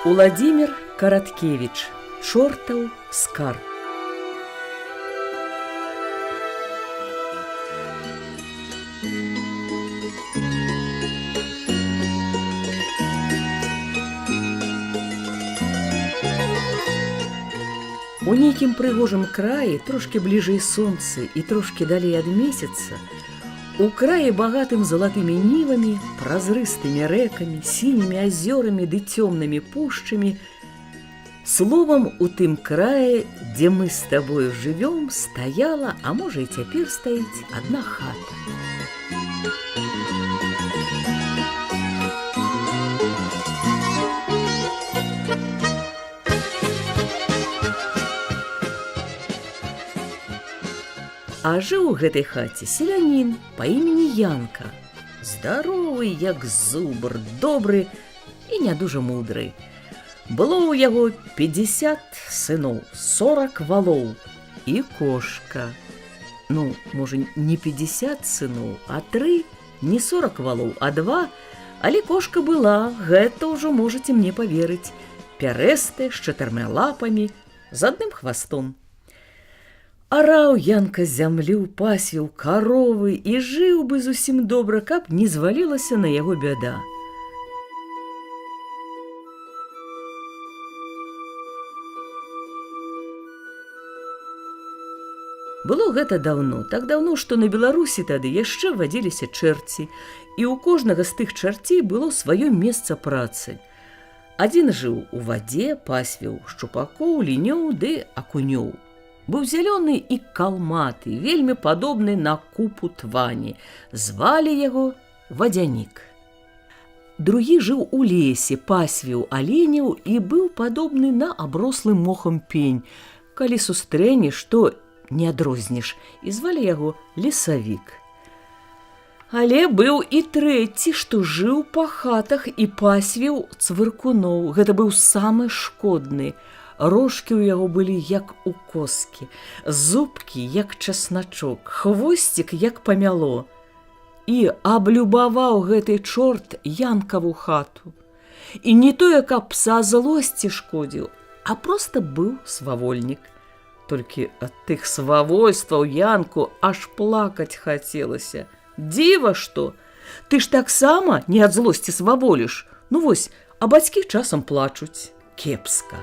Уладзімир Караткевич. Чортаў скарб. У нейкім прыгожым краі, трошкі бліжэй сонцы і трошкі далей ад месяца, у краі багатым залатымі нівамі, празрыстымі рэкамі, сінімі азёрамі ды цёмнымі пушчамі, словам, у тым краі, дзе мы з табою жывём, стаяла, а можа і цяпер стаіць адна хата. А жыў у гэтай хаце селянін па імені Янка. Здаровы, як зубр, добры і не дужа мудры. Было ў яго 50 сыноў, 40 валоў і кошка. Ну, можа, не 50 сыноў, а тры, не 40 валоў, а два, але кошка была, гэта ўжо можаце мне паверыць, пярэстая, з чатырма лапамі, з адным хвастом. Араў Янка зямлю, пасвіў каровы і жыў бы зусім добра, каб не звалілася на яго бяда. Было гэта даўно, так даўно, што на Беларусі тады яшчэ вадзіліся чэрці, і ў кожнага з тых чарцей было сваё месца працы. Адзін жыў у вадзе, пасвіў шчупакоў, лінёў ды акунёў. Быў зялёны і калматы, вельмі падобны на купу твані. Звалі яго Вадзянік. Другі жыў у лесе, пасвіў аленяў і быў падобны на аброслы мохам пень. Калі сустрэнеш, то не адрозніш, і звалі яго Лесавік. Але быў і трэці, што жыў па хатах і пасвіў цвыркуноў. Гэта быў самы шкодны. Рожкі ў яго былі як у коскі, зубкі як часначок, хвосцік як памяло. І аблюбаваў гэты чорт Янкаву хату. І не тое, каб са злосці шкодзіў, а проста быў свавольнік. Толькі ад тых свавольстваў Янку аж плакаць хацелася. Дзіва што! Ты ж таксама не ад злосці сваволіш. Ну вось, а бацькі часам плачуць. Кепска.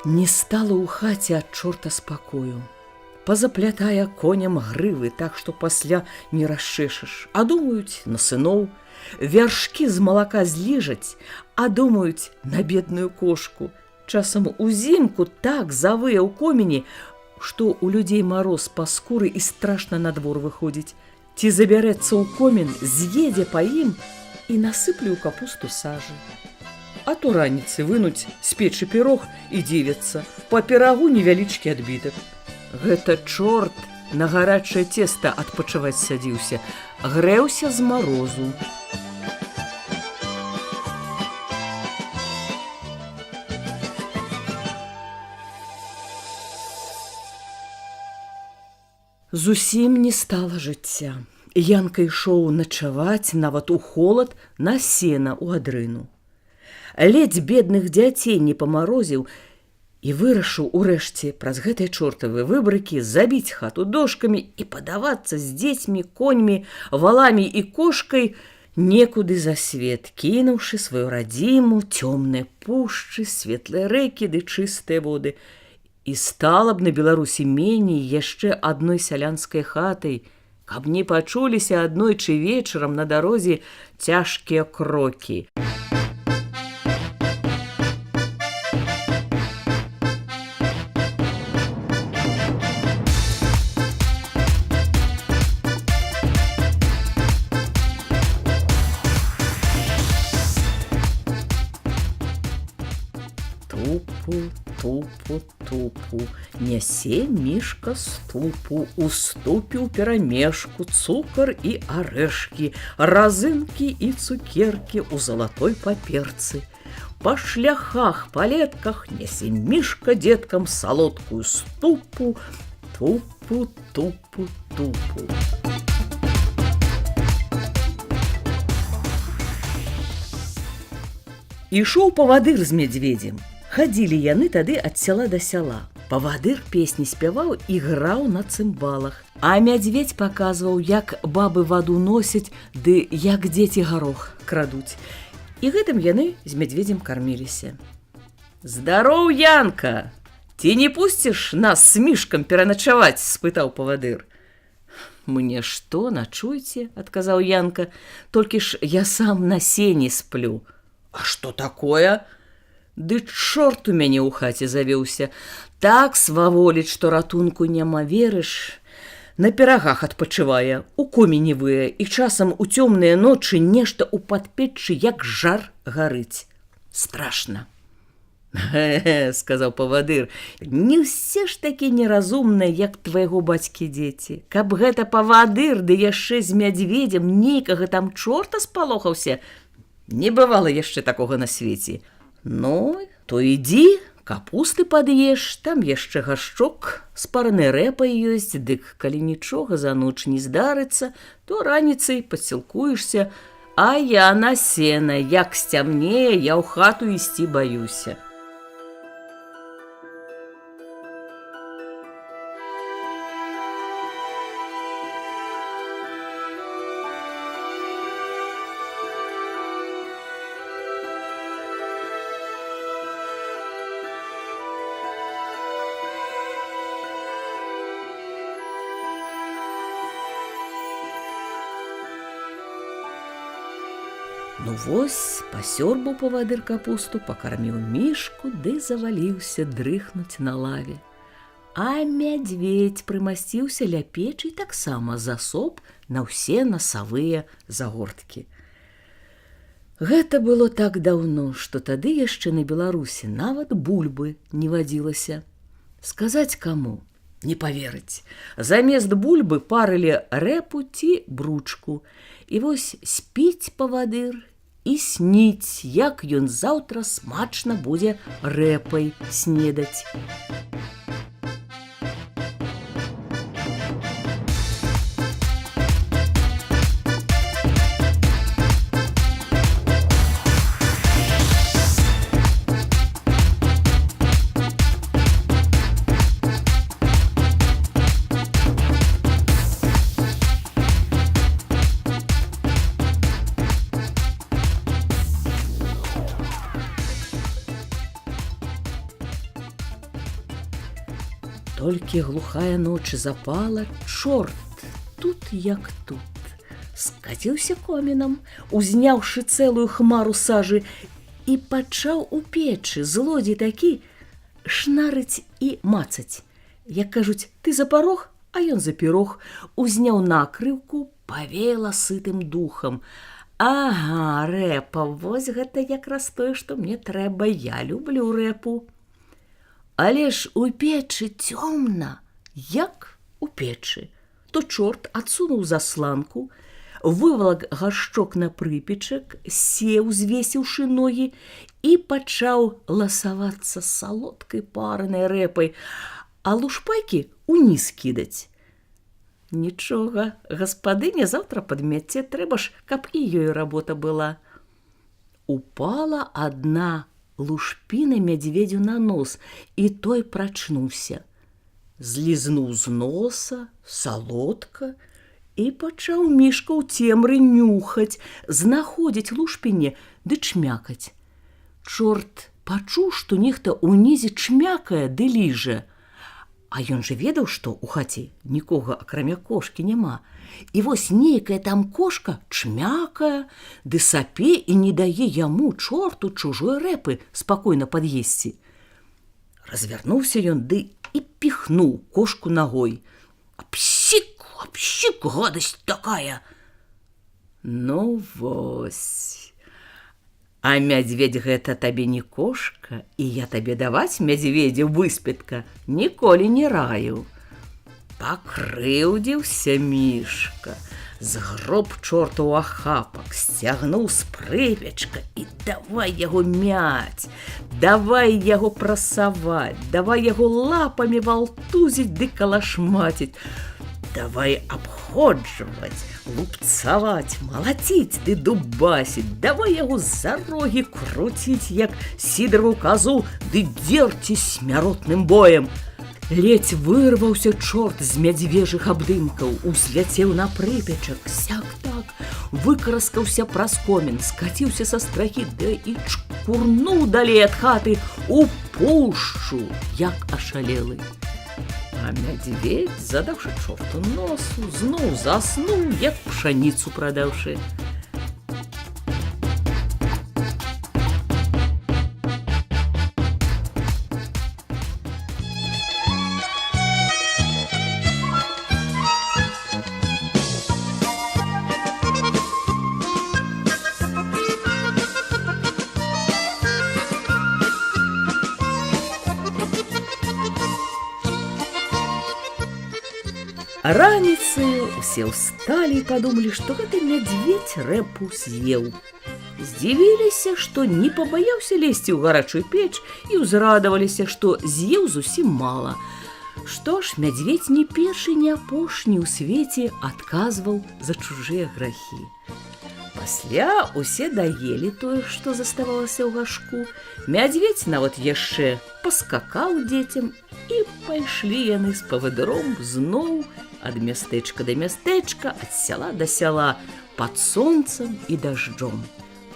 Не стала ў хаце ад чорта спакою. Пазаплятае коням грывы, так што пасля не расчэшаш, а думаюць на сыноў, вяршкі з малака зліжаць, а думаюць на бедную кошку. Часам узімку так завые ў коміне, што ў людзей мароз па скуры і страшна на двор выходзіць. Ці забярэцца ў комін, з'едзе па ім і насыпле ў капусту сажы. А то раніцы вынуць з печы пірог і дзівяцца, па пірагу невялічкі адбітак. Гэта чорт на гарачае цеста адпачываць садзіўся, грэўся з марозу. Зусім не стала жыцця. Янка ішоў начаваць нават у холад на сена ў адрыну. Ледзь бедных дзяцей не памарозіў і вырашыў урэшце праз гэтыя чортавы выбрыкі забіць хату дошкамі і падавацца з дзецьмі, коньмі, валамі і кошкай некуды за свет, кінуўшы сваю радзіму, цёмныя пушчы, светлыя рэкі ды чыстыя воды. І стала б на Беларусі меней яшчэ адной сялянскай хатай, каб не пачуліся аднойчы вечарам на дарозе цяжкія крокі. Тупу, тупу, тупу, нясе мішка ступу, уступіў перамешку цукар і арэшкі, разынкі і цукеркі ў залатой паперцы. Па шляхах, палетках нясе мішка деткам салодкую ступу, тупу, тупу, тупу. Ішоў павадыр з мядзведзем. Хадзілі яны тады ад сяла да сяла. Павадыр песні спяваў і граў на цымбалах. А мядзведзь паказваў, як бабы ваду носяць, ды як дзеці гарох крадуць. І гэтым яны з мядзведзем карміліся. Здароў, Янка! Ці не пусціш нас з мішкам пераначаваць? — спытаў павадыр. Мне што, начуйце, — адказаў Янка, — толькі ж я сам на сене сплю. А што такое? Ды чорт у мяне ў хаце завёўся. Так сваволіць, што ратунку няма, верыш. На пірагах адпачывае, у коміне вые, і часам у цёмныя ночы нешта ў падпеччы, як жар, гарыць. Страшна. Гэ, — сказаў павадыр, — не ўсе ж такі неразумныя, як твайго бацькі дзеці. Каб гэта павадыр, ды яшчэ з мядзведзем нейкага там чорта спалохаўся, не бывала яшчэ такога на свеце. Ну, то ідзі, капусты пад'еш, там яшчэ гаршчок з парнай рэпай ёсць, дык калі нічога за ноч не здарыцца, то раніцай падсілкуешся, а я на сена, як сцямнее, я ў хату ісці баюся. Ну вось, пасёрбаў павадыр капусту, пакарміў мішку ды заваліўся дрыхнуць на лаве. А мядзведзь прымасціўся ля печы і таксама засоп на ўсе насавыя загорткі. Гэта было так даўно, што тады яшчэ на Беларусі нават бульбы не вадзілася. Сказаць каму, не паверыць. Замест бульбы парылі рэпу ці бручку. І вось спіць павадыр і сніць, як ён заўтра смачна будзе рэпай снедаць. Толькі глухая ноч запала, чорт тут як тут. Скаціўся комінам, узняўшы цэлую хмару сажы, і пачаў у печы, злодзей такі, шнарыць і мацаць. Як кажуць, ты за парог, а ён за пірог, узняў накрыўку, павеяла сытым духам. Ага, рэпа, вось гэта якраз тое, што мне трэба, я люблю рэпу. Але ж у печы цёмна, як у печы. То чорт адсунуў засланку, вывалак гаршчок на прыпечак, сеў, звесіўшы ногі, і пачаў ласавацца салодкай паранай рэпай, а лушпайкі уніз кідаць. Нічога, гаспадыня заўтра падмяце, трэба ж, каб і ёй работа была. Упала адна лушпіна мядзведзю на нос, і той прачнуўся. Злізнуў з носа, салодка, і пачаў мішка ў цемры нюхаць, знаходзіць лушпіне ды чмякаць. Чорт пачуў, што нехта ўнізе чмякае ды ліжа. А ён жа ведаў, што ў хаце нікога акрамя кошкі няма. І вось нейкая там кошка чмякае, ды сапе і не дае яму, чорту, чужой рэпы спакойна пад'есці. Развярнуўся ён ды і піхнуў кошку ногой. Апсік, апсік, гадасць такая. Ну вось. А мядзведь гэта табе не кошка, і я табе даваць мядзведзю выспетка ніколі не раю. Пакрыўдзіўся мішка, Згроб чорта ў ахапак, сцягнуў з прыпечка і давай яго мяць, давай яго прасаваць, давай яго лапамі валтузіць ды калашмаціць. Давай абходжваць, лупцаваць, малаціць ды дубасіць, давай яго за рогі круціць, як сідараву казу, ды дзерці смяротным боем. Ледзь вырваўся чорт з мядзвежых абдымкаў, узляцеў на прыпечак, сяк так, выкараскаўся праз комін, скаціўся са страхі, да і чкурнуў далей ад хаты у пушчу, як ашалелы. А мядзведзь, задаўшы чорту носу, зноў заснуў, як пшаніцу прадаўшы. Раніцаю усе ўсталі і падумалі, што гэты мядзведзь рэпу з'еў. Здзівіліся, што не пабаяўся лезці ў гарачую печ і ўзрадаваліся, што з'еў зусім мала. Што ж, мядзведзь не першы, не апошні ў свеце адказваў за чужыя грахі. Пасля усе даелі тое, што заставалася ў гашку. Мядзведзь нават яшчэ паскакаў дзецям, і пайшлі яны з павадыром зноў ад мястэчка да мястэчка, ад сяла да сяла, пад сонцам і дажджом.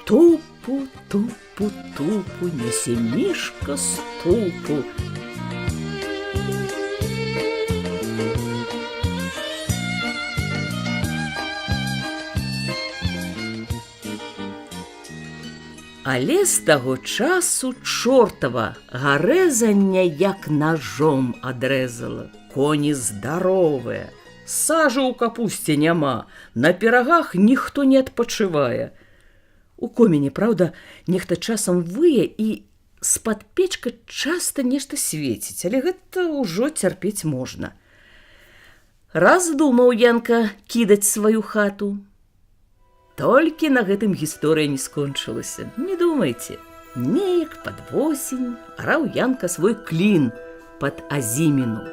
Тупу, тупу, тупу, нясе мішка ступу. Але з таго часу чортава гарэзання як ножом адрэзала. Коні здаровыя, сажы ў капусце няма, на пірагах ніхто не адпачывае. У коміне, праўда, нехта часам вые і з-пад печка часта нешта свеціць, але гэта ўжо цярпець можна. Раздумаў Янка кідаць сваю хату. Толькі на гэтым гісторыя не скончылася. Не думайце, неяк пад восень араў Янка свой клін пад азіміну.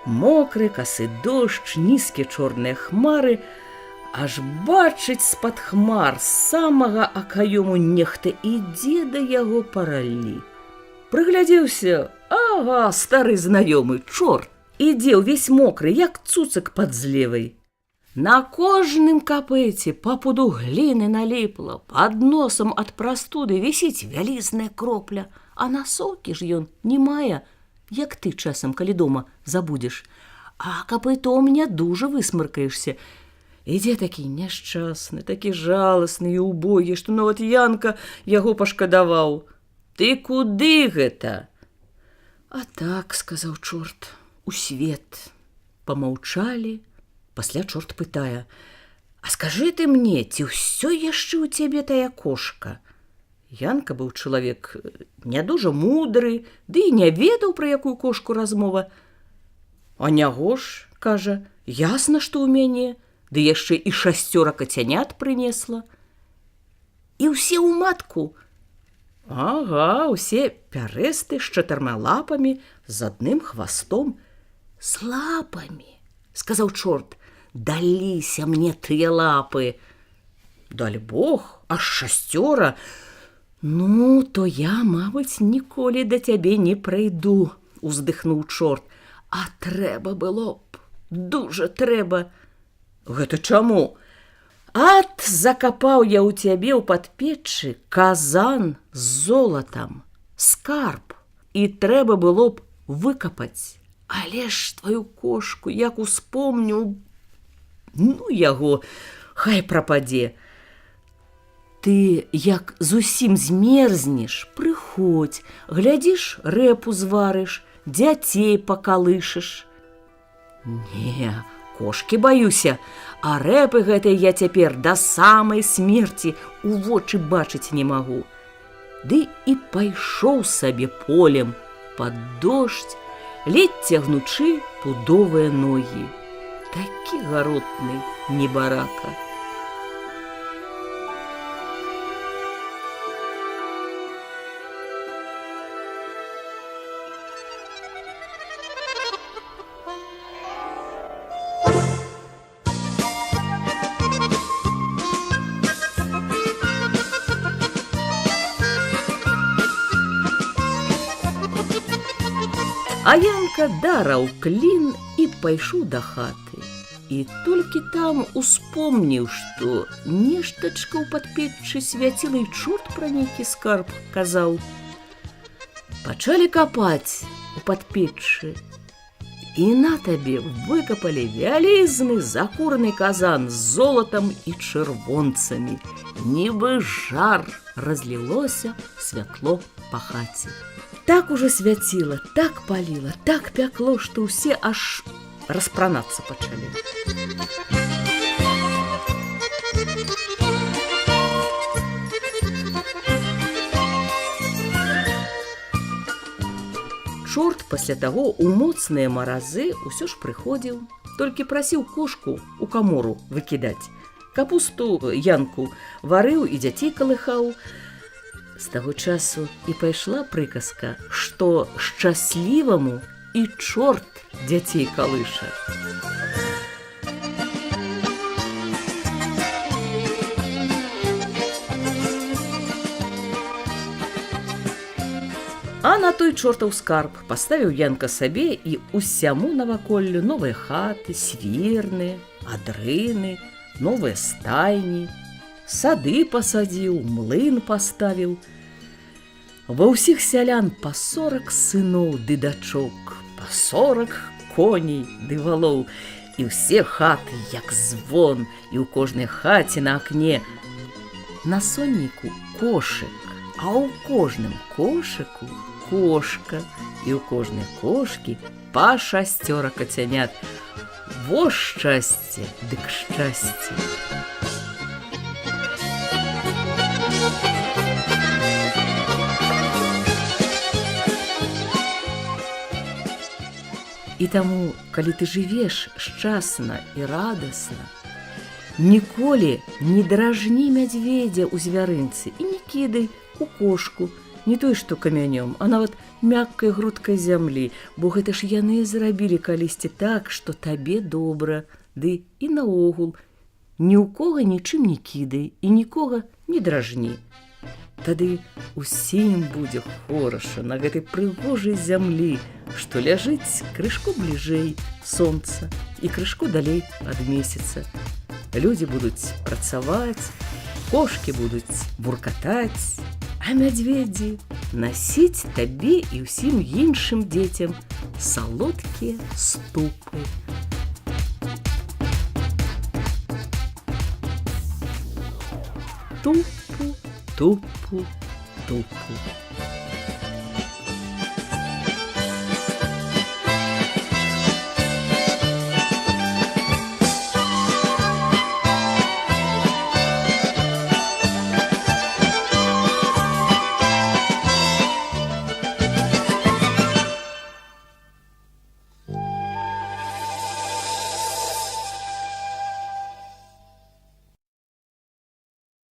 Мокры касы дождж, нізкія чорныя хмары, аж бачыць з-пад хмар з самага акаёму нехта ідзе да яго параллі. Прыглядзеўся, ага, стары знаёмы, чорт, ідзе ўвесь мокры, як цуцак пад злевай. На кожным капыце па пуду гліны наліпла, пад носам ад прастуды вісіць вялізная кропля, а на сокі ж ён не мае, як ты часам, калі дома забудзеш. А капытом не дужа высмаркаешся. Ідзе такі няшчасны, такі жаласны і убогі, што нават Янка яго пашкадаваў. Ты куды гэта? А так, сказаў чорт, у свет. Памаўчалі, пасля чорт пытае: « А скажы ты мне, ці ўсё яшчэ ў цябе тая кошка? Янка быў чалавек не дужа мудры, ды і не ведаў, пра якую кошку размова. А няго ж, кажа, ясна, што ў мяне, ды яшчэ і шасцёра кацянят прынесла. І ўсе ў матку. Ага, усе пярэсты з чатырма лапамі, з адным хвастом. З лапамі, сказаў чорт, даліся мне тыя лапы. Дальбог, аж шасцёра. Ну, то я, мабыць, ніколі да цябе не прыйду, уздыхнуў чорт. А трэба было б, дужа трэба. Гэта чаму? Ат, закапаў я ў цябе ў падпеччы казан з золатам, скарб, і трэба было б выкапаць. Але ж тваю кошку, як успомню, ну яго, хай прападзе. Ты, як зусім змерзнеш, прыходзь, глядзіш, рэпу зварыш, дзяцей пакалышаш. Не, Кошкі баюся, а рэпы гэтай я цяпер да самай смерці у вочы бачыць не магу. Ды і пайшоў сабе полем пад дождь, ледзь цягнучы пудовыя ногі. Такі гаротны небарака. А Янка дараў клін і пайшоў да хаты. І толькі там успомніў, што нештачка ў падпеччы свяціла і чорт пра нейкі скарб казаў. Пачалі капаць у падпеччы. І на табе выкапалі вялізны закураны казан з золатам і чырвонцамі. Нібы жар разлілося святло па хаце. Так ужо свяціла, так паліла, так пякло, што ўсе аж распранацца пачалі. Чорт пасля таго ў моцныя маразы ўсё ж прыходзіў, толькі прасіў кошку ў камору выкідаць. Капусту Янку варыў і дзяцей калыхаў. З таго часу і пайшла прыказка, што шчасліваму і чорт дзяцей калыша. А на той чортаў скарб паставіў Янка сабе і усяму наваколлю новыя хаты, свірны, адрыны, новыя стайні, сады пасадзіў, млын паставіў. Ва ўсіх сялян па 40 сыноў ды дачок, па 40 коней ды валоў, і ўсе хаты як звон, і ў кожнай хаце на акне на сонніку кошык, а ў кожным кошыку кошка, і ў кожнай кошкі па 6 кацянят. Во шчасце, дык шчасце. І таму, калі ты жывеш шчасна і радасна, ніколі не дражні мядзведзя ў звярынцы і не кідай у кошку, не той што камянём, а нават мяккай грудкай зямлі, бо гэта ж яны зрабілі калісьці так, што табе добра, ды і наогул ні ў кого нічым не кідай і нікога не дражні. Тады усім будзе хораша на гэтай прыгожай зямлі, што ляжыць крышку бліжэй сонца і крышку далей ад месяца. Людзі будуць працаваць, кошкі будуць буркатаць, а мядзведзі насіць табе і ўсім іншым дзецям салодкія ступы. Тупу, тупу, тупу.